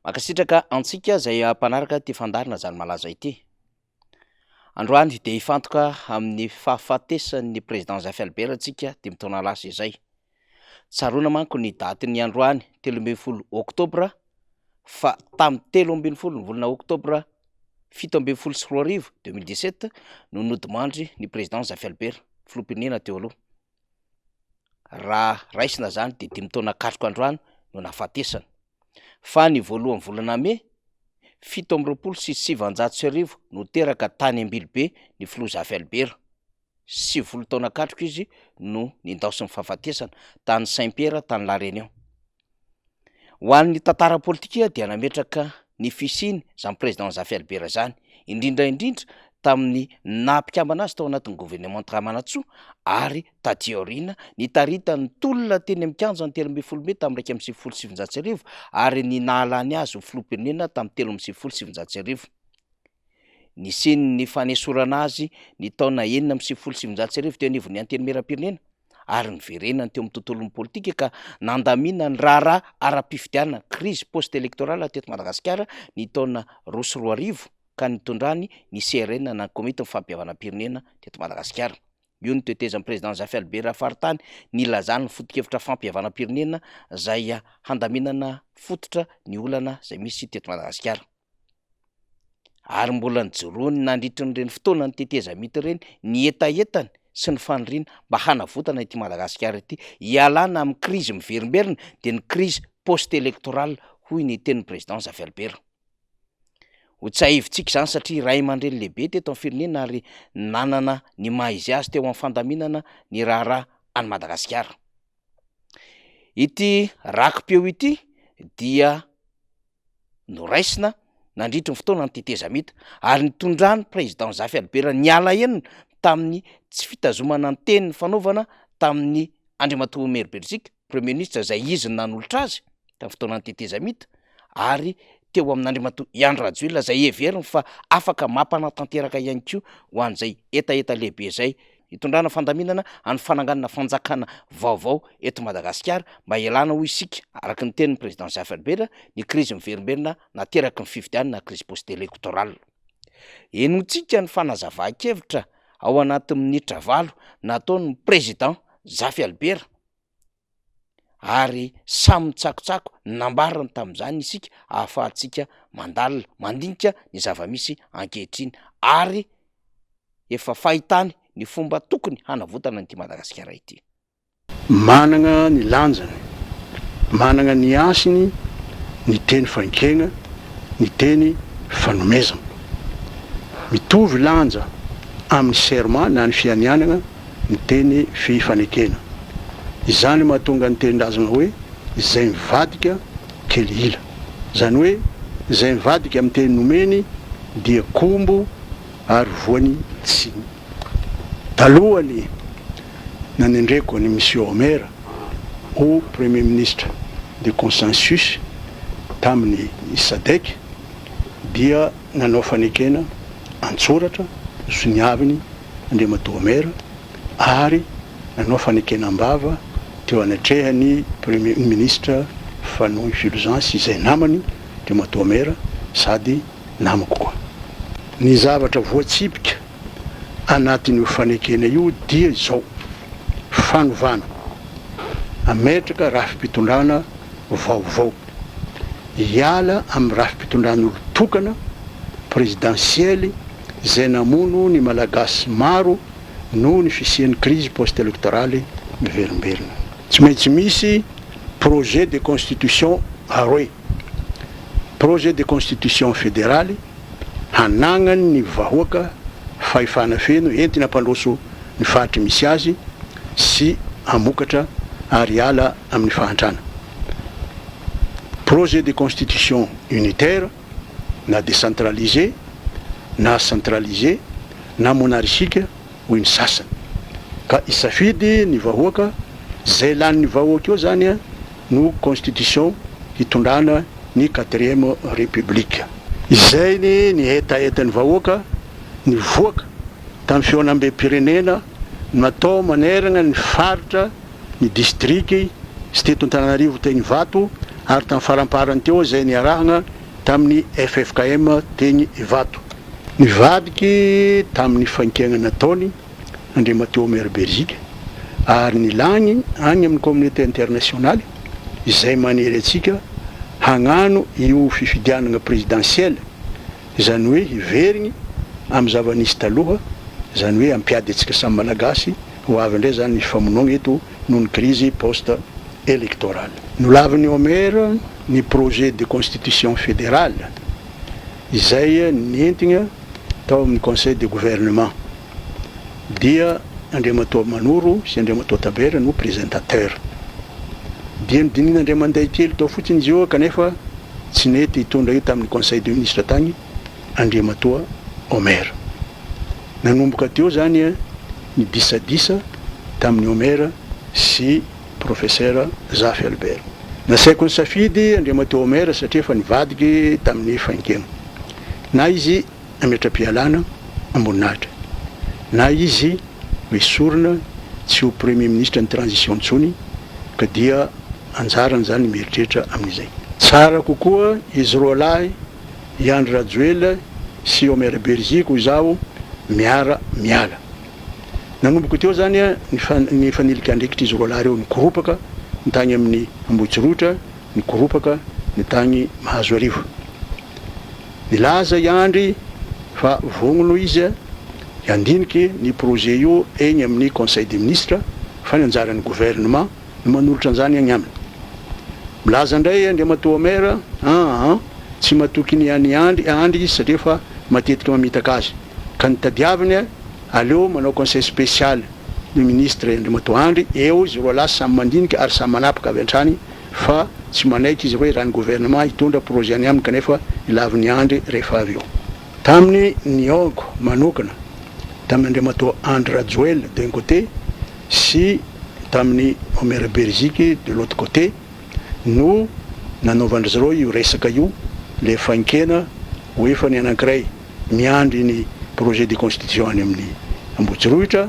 Mankasitraka antsika izay mpanaraka ity fandaharana Zany Malaza ity. Androany dia hifantoka amin'ny fahafatesan'ny Président Zafy Albert antsika dimy taona lasa izay. Tsaroana manko ny datin'ny androany 13 oktobra fa tamin'ny 13 ny volana oktobra 2017, 2017, no nodimandry ny Président Zafy Albert, filoham-pirenena teo aloha. Raha raisina izany dia dimy taona katroka androany no nahafatesany. Fa ny voalohan'ny volana mey 1927 no teraka tany Ambilobe ny filoha Zafy Albert. 90 taona katroka izy no nindaosin'ny fahafatesana tany Saint Pierre tany La Réunion. Ho an'ny tantara politika dia nametraka ny fisiany izany président Zafy Albert izany, indrindra indrindra tamin'ny naha mpikambana azy tao anatin'ny governemanta Ramanantsoa ary taty aoriana nitaritany ny tolona teny amin'ny kianja ny 13 mey tamin'ny 1991 ary ny nahalany azy ho filoham-pirenena tamin'ny 1993. Nisian'ny fanesorana azy ny taona 1996 teo anivon'ny Antenimierampirenena ary niverenany teo amin'ny tontolon'ny politika ka nandamina ny raharaha ara-pifidianana, crise post-électorale, teto Madagasikara ny taona 2002 ka nitondrany ny CRN na ny Komitin'ny Fampihavanam-pirenena teto Madagasikara. Io no tetezan'ny Président Zafy Albert faritany nilazany ny foto-kevitra fampihavanam-pirenena izay handaminana fototra ny olana izay misy teto Madagasikara. Ary mbola nijoroany nandritra ireny fotoanan'ny tetezamita ireny ny hetahetany sy ny faniriany mba hanavotana ity Madagasikara ity hialana amin'ny krizy miverimberina dia ny crise post-électorale hoy ny tenin'ny Président Zafy Albert. Ho tsiahivintsika izany satria ray aman-dreny lehibe teto amin'ny firenena ary nanana ny maha izy azy teo amin'ny fandaminana ny raharaha any Madagasikara. Ity raki-peo ity dia noraisina nandritry ny fotoana ny tetezamita ary nitondran'ny Président Zafy Albert niala henony tamin'ny tsy fitazomana ny teny nifanaovana tamin'ny Andriamatoa Omer Beriziky, Premier Ministre izay izy no nanolotra azy tamin'ny fotoanan'ny tetezamita ary teo amin'Andriamatoa Andry Rajoelina izay heveriny fa afaka mampanatanteraka ihany koa ho an'izay hetaheta lehibe izay Hitondrana fandaminana amin'ny fananganana fanjakana vaovao eto Madagasikara mba hialana hoy isika, araka ny tenin'ny Président Zafy Albert, ny krizy miverimberina nateraky ny fifidianana na crise post-électorale. Henointsika ny fanazavan-kevitra ao anatin'ny minitra valo nataon'ny Président Zafy Albert. ary samy mitsakotsako ny nambarany tamin'izany isika ahafahantsika mandalina, mandinika ny zava-misy ankehitriny ary efa fahitany ny fomba tokony hanavotana an'ity Madagasikara ity. Managna ny lanjany, managna ny hasiny ny teny fankegna, ny teny fanomezagna. Mitovy lanja amin'ny serment na ny fianianagna ny teny fifanekena. Izany no mahatonga ny tenin-drazana hoe izay mivadika kely ila. Izany hoe izay mivadika amin'ny teny nomeny dia kombo ary voany tsiny. Talohan'ny nanendreko an'i Monsieur Omer ho Premier Ministre de consensus tamin'ny Sadec dia nanao fanekena an-tsoratra nosoniaviny Andriamatoa Omer ary nanao fanekena am-bava teo anatrehan'ny Premier Ministre Fanohy Fulgence izay namany Andriamatoa Omer sady namako koa. Ny zavatra voatsipika anatin'io fanekena io dia izao, fanovana, hametraka rafi-pitondrana vaovao, hiala amin'ny rafi-pitondran'olon-tokana, présidentiel, izay namono ny Malagasy maro noho ny fisian'ny crise post-électorale miverimberina. Tsy maintsy misy projet de constitution aroe, projet de constitution federaly hanagnany ny vahoaka fahefana feno entiny hampandroso ny faritry misy azy sy hamokatra ary hiala amin'ny fahantrana. Projet de constitution unitaire na décentralisé na centralisé na monarchique hoy ny sasany. Ka hisafidy ny vahoaka, zay lanin'ny vahoaka eo zany no constitution hitondrana ny quatrième république. Izay ny ny hetahetan'ny vahoaka nivoaka tamin'ny fihaonambem-pirenena natao manerana ny faritra, ny distriky sy teto Antananarivo teny Ivato. ary tamin'ny faramparany teo izay niarahana tamin'ny ffkm teny Ivato. Nivadiky tamin'ny fankiana nataony Andriamatoa Omer Beriziky ary nilany any amin'ny communauté internationale izay manery antsika hagnano io fifidianana présidentielle, izany hoe hiverigny amin'ny zava-nisy taloha, izany hoe hampiady antsika samy Malagasy, ho avy indray izany ny fifamonoagna eto noho ny crise post électorale. Nolavin'i Omer ny projet de constitution fédérale izay nentigna tao amin'ny conseil de gouvernement dia Andriamatoa Manoro sy Andriamatoa Tabera no présentateur. Dia nodinihina indray mandeha kely tao fotsiny izy io kanefa tsy nety hitondra io tamin'ny conseil de ministre tagny Andriamatoa Omer. Nanomboka teo zany ny disadisa tamin'i Omer sy Professeur Zafy Albert. Nasaiko nisafidy Andriamatoa Omer satria efa nivadiky tamin'ny fankena. Na izy hametra-pialana am-boninahitra, na izy hoesorina tsy ho Premier Ministre ny transition intsony ka dia anjarany izany ny mieritreritra amin'izay. Tsara kokoa izy roalahy i Andry Rajoelina sy Omer Beriziky hoy izaho miara miala. Nanomboka teo izany ny ny fanilikan-drikitr'izy izy roalahy ireo nikoropaka ny tany amin'ny Ambohitsirohitra, nikoropaka ny tany Mahazoarivo. Nilaza i Andry fa vonono izy handiniky ny projet io eny amin'ny Conseil des ministres fa ny anjaran'ny gouvernement no manolotra an'izany agny aminy. Milaza indray Andriamatoa Omer, aa tsy matoky ny an'i Andry Andry izy satria efa matetika mamitaka azy ka ny tadiaviny aleo manao conseil spécial ny ministre Andriamatoa Andry eo izy roalahy samy mandinika ary samy manapaka avy hatrany fa tsy manaiky izy hoe raha ny gouvernement hitondra projet any aminy kanefa ilavin'i Andry rehefa avy eo. Tamin'ny nihaonako manokana tamin'i Andriamatoa Andry Rajoelina d'un côté sy tamin'i Omer Beriziky de l'autre côté no nanaovan-dry zareo io resaka io, le fankena ho efa ny anankiray miandry ny projet de constitution any amin'ny Ambohitsirohitra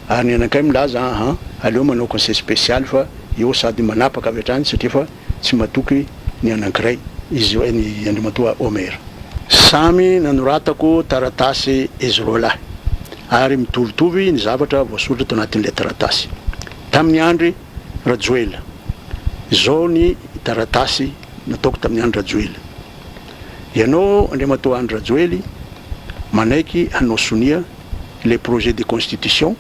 ary ny anankiray milaza aa aleo manao conseil spécial fa eo sady manapaka avy hatrany satria efa tsy matoky ny anankiray izy ny Andriamatoa Omer. Samy nanoratako taratasy izy roalahy ary mitovitovy ny zavatra voasoratra tao anatin'ilay taratasy. Tamin'i Andry Rajoelina. Izao ny taratasy nataoko tamin'i Andry Rajoelina. Ianao Andriamatoa Andry Rajoely manaiky hanao sonia ilay projet de constitution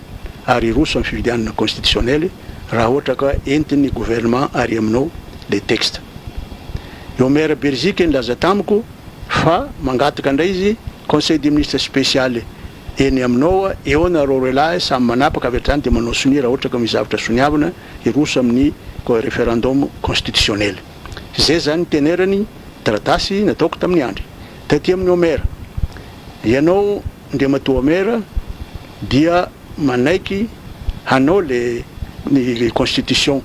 ary hiroso amin'ny fifidianana constitutionnelle raha ohatra ka entin'ny gouvernement ary aminao le texte. I Omer Beriziky nilaza tamiko fa mangataka indray izy conseil des ministres spécial eny aminao eo nareo roelahy samy manapaka avy hatrany dia manao sonia raha ohatra ka misy zavatra soniavina hiroso amin'ny référendum constitutionnel. Izay zany ny tenerany taratasy nataoko tamin'i Andry. Taty amin'i Omer. Ianao Andriamatoa Omer dia manaiky hanao le ny constitution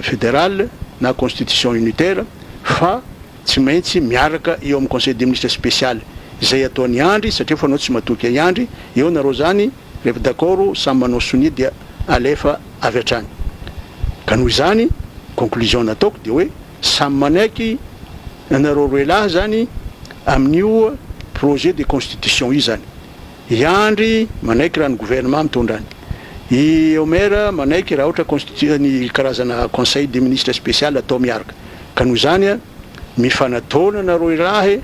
fédérale na constitution unitaire fa tsy maintsy miaraka eo amin'ny conseil des ministres spécial izay ataon'i Andry satria fa anao tsy matoky an'i Andry eo nareo zany rehefa d'accord samy manao sonia dia alefa avy hatrany ka noho izany conclusion nataoko dia hoe samy manaiky anareo roelahy zany amin'io projet de constitution io zany i Andry manaiky raha ny gouvernement mitondra any i Omer manaiky raha ohatra constitu ny karazana conseil des ministres spécial atao miaraka ka noho izany a mifanataona nareo ilahy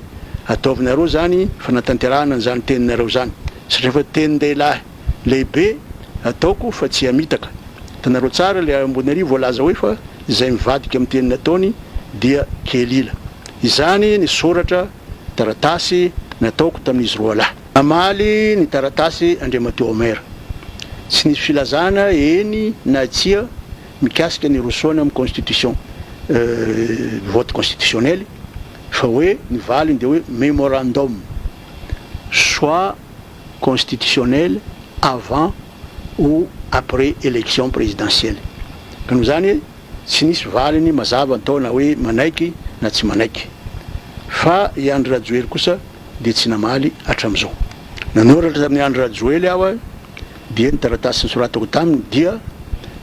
ataovinareo zany fanatanterahana an'izany teninareo zany satria fa tenin-dehilahy lehibe ataoko fa tsy hamitaka. Hitanareo tsara ilay ambony ary voalaza hoe fa izay mivadika amin'ny teny nataony dia kely ila. Izany ny soratra taratasy nataoko tamin'izy roalahy. Namaly ny taratasy Andriamatoa Omer. Tsy nisy filazana eny na tsia mikasika ny hirosoana amin'ny constitution vote constitutionnel fa hoe ny valiny dia hoe memorandum soit constitutionnel avant ou après élection présidentielle ka noho izany tsy nisy valiny mazava atao na hoe manaiky na tsy manaiky fa i Andry Rajoely kosa dia tsy namaly hatramizao. Nanoratra tamin'i Andry Rajoely aho dia ny taratasy nosoratako taminy dia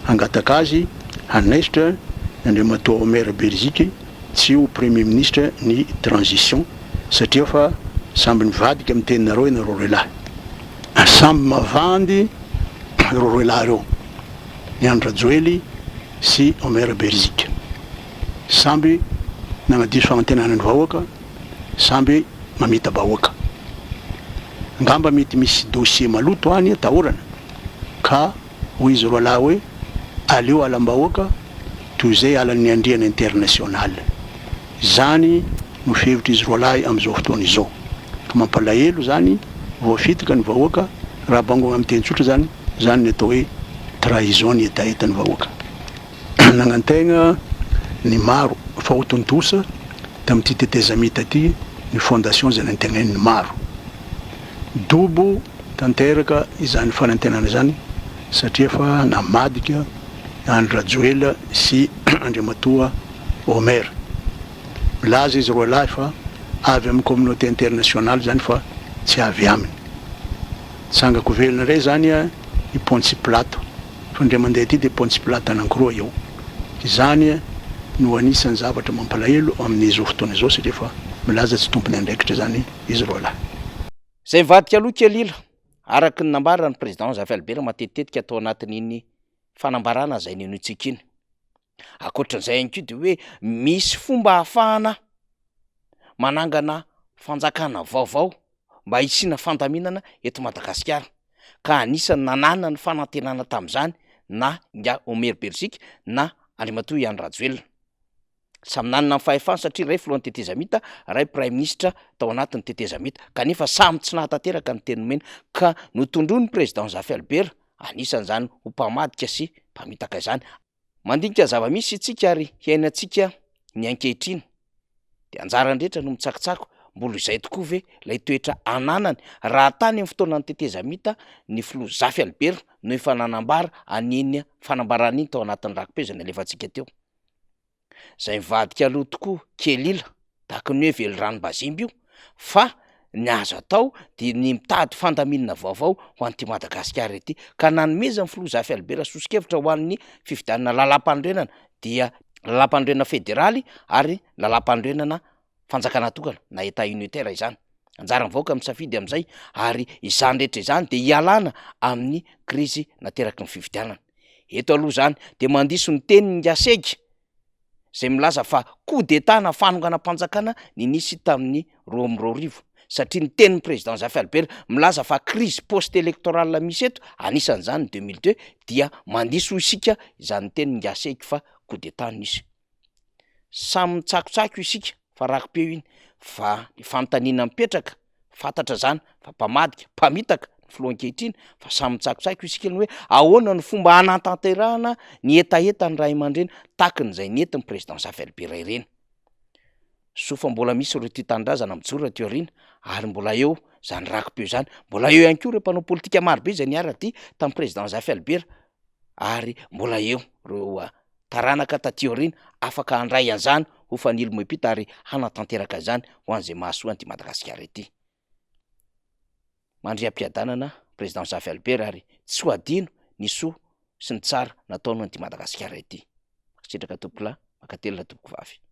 hangataka azy hanaisotra ny Andriamatoa Omer Beriziky. tsy ho premier ministre ny transition satria fa samby nivadika amin'ny teninareo ianareo roelahy. Samby mavandy ireo roelahy ireo, ny Andry Rajoely sy Omer Beriziky. Samby nagnadiso fagnantenana ny vahoaka, samby mamita-bahoaka. Angamba mety misy dossier maloto any atahorana ka hoy izy roalahy hoe aleo halam-bahoaka toy izay halan'ny andriana international. Izany no fihevitr'izy roalahy amin'izao fotoana izao. Ka mampalahelo izany, voafitaka ny vahoaka, raha bangoina amin'ny teny tsotra izany, izany ny atao hoe trahison ny hetahetan'ny vahoaka. Nagnantegna ny maro fa ho tontosa tamin'ity tetezamita ity ny fondation izay nantegnain'ny maro. Dobo tanteraka izany fanantenana izany satria efa namadika Andry Rajoelina sy Andriamatoa Omer. Milaza izy roalahy fa avy amin'ny communauté internationale izany fa tsy avy aminy. Tsangako velona indray izany i Pontsy Pilato. Fa indray mandeha ity dia Pontsy Pilato anankiroa eo. Izany no anisan'ny zavatra mampalahelo amin'izao fotoana izao satria efa milaza tsy tompon'andraikitra izany izy roalahy. Izay mivadika aloha kely ila, araka ny nambaran'ny Président Zafy Albert matetitetika tao anatin'iny fanambarana izay nenointsika iny. Ankoatran'izay ihany koa dia hoe misy fomba ahafahana manangana fanjakana vaovao mba hisiana fandaminana eto Madagasikara ka anisan'ny nanana ny fanantenana tamin'izany na ingahy Omer Beriziky na Andriamatoa Ian Rajoelina. Samy nanana ny fahefany satria iray filohan'ny tetezamita, iray praiminisitra tao anatin'ny tetezamita kanefa samy tsy nahatanteraka ny teny nomena ka notondroin'ny président Zafy Albert anisan'izany ho mpamadika sy mpamitaka izany. Mandinika ny zava-misy isika ary hiainantsika ny ankehitriny dia anjaran'ny rehetra no mitsakotsako, mbola izay tokoa ve ilay toetra ananany raha tany amin'ny fotoanan'ny tetezamita ny filoha Zafy Albert no efa nanambara an'iny fanambarana iny tao anatin'ny raki-peo izay nalefantsika teo. Izay mivadika aloha tokoa kely ila, tahaka ny hoe veliranom-bazimba io, fa ny azo atao dia ny mitady fandaminana vaovao ho an'ity Madagasikara ity, ka nanomezan'ny filoha Zafy Albert soso-kevitra ho an'ny fifidianana lalàmpanorenana dia lalàmpanorenana federaly ary lalàmpanorenana fanjakana tokana na Etat unitaire izany. Anjaran'ny vahoaka misafidy amin'izay ary izany rehetra izany dia hialana amin'ny krizy nateraky ny fifidianana. Eto aloha izany dia mandiso ny tenin'i Ngasegy izay milaza fa coup d'Etat na fanonganam-panjakana ny nisy tamin'ny 2002 satria ny tenin'ny président Zafy Albert milaza fa crise post électorale misy eto anisan'izany ny 2002 dia mandiso isika izany tenin'i Ngasegy fa coup d'Etat no nisy. Samy mitsakotsako isika fa raki-peo iny fa ny fanontaniana mipetraka, fantatra zany fa mpamadika, mpamitaka ny filoha ankehitriny fa samy mitsakotsako isika ny hoe ahoana ny fomba hanatanterahana ny hetahetan'ny ray aman-dreny takin'izay nentin'ny président Zafy Albert ireny. Soa fa mbola misy ireo tia tanindrazana mijoro aty aoriana ary mbola eo zany raki-peo zany, mbola eo ihany koa ireo mpanao politika marobe izay niara-dia tamin'ny président Zafy Albert ary mbola eo ireo taranaka taty aoriana afaka handray an'izany ho fanilo miampita ary hanatanteraka izany ho an'izay mahasoa an'ity Madagasikara ity. Mandria am-piadanana Président Zafy Albert ary tsy ho adino ny soa sy ny tsara nataonao an'ity Madagasikara ity. Mankasitraka tompokolahy, mankatelina tompokovavy.